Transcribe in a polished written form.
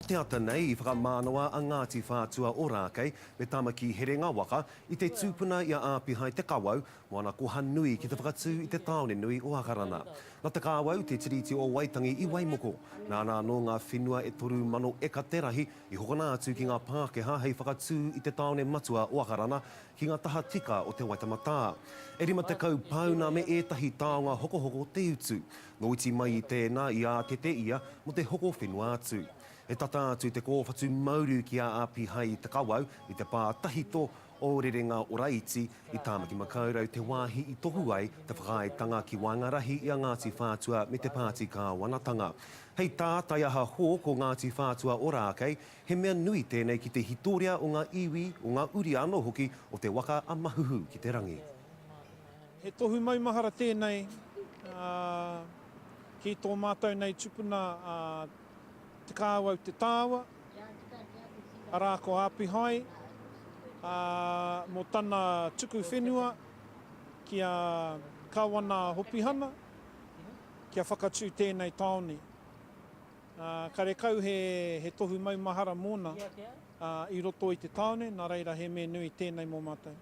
te ata nei i whakamānawa a Ngāti Whātua Ōrākei me Tāmaki Herenga Waka i te tūpuna i a Āpihai Te Kawau mō ana koha nui ki te whakatū i te tāone nui o Akarana. Na Te Kāwau te Tiriti o Waitangi i Waimoko. Nāna anō ngā whenua e 3,000 eka te rahi i hokona atu ki ngā Pākehā hei whakatū i te tāone matua o Akarana ki ngā tahatika o Te Waitematā. E 50 pāuna me ētahi taonga hokohoko te utu. Nō iti mai i tēnā i ātete ia mō te hoko whenua atu. E tata atu te kōwhatu mauru ki a Apihai Te Kawau i te pā tahito o Rerenga Oraiti i Tāmaki Makaurau te wāhi i tohu ai te whakaaetanga ki waenga rahi i a Ngāti Whātua me te Pāti Kāwanatanga. Hei tā Taiaha Hawke o Ngāti Whātua Ōrākei, he mea nui tēnei ki te hitoria o ngā iwi, o ngā uri anō hoki o te waka a Mahuhu ki te rangi. He tohu maumahara tēnei ki tō mātou nei tupuna a Te Kāwau Te Tāua, arā ko Āpihai, ā, mō tana tuku whenua ki a Kāwana Hopihana kia whakatū tēnei tāone. Ā, karekau he, he tohu maumahara mōna, ā, i roto i te tāone, nā reira he mea nui tēnei mō mātou.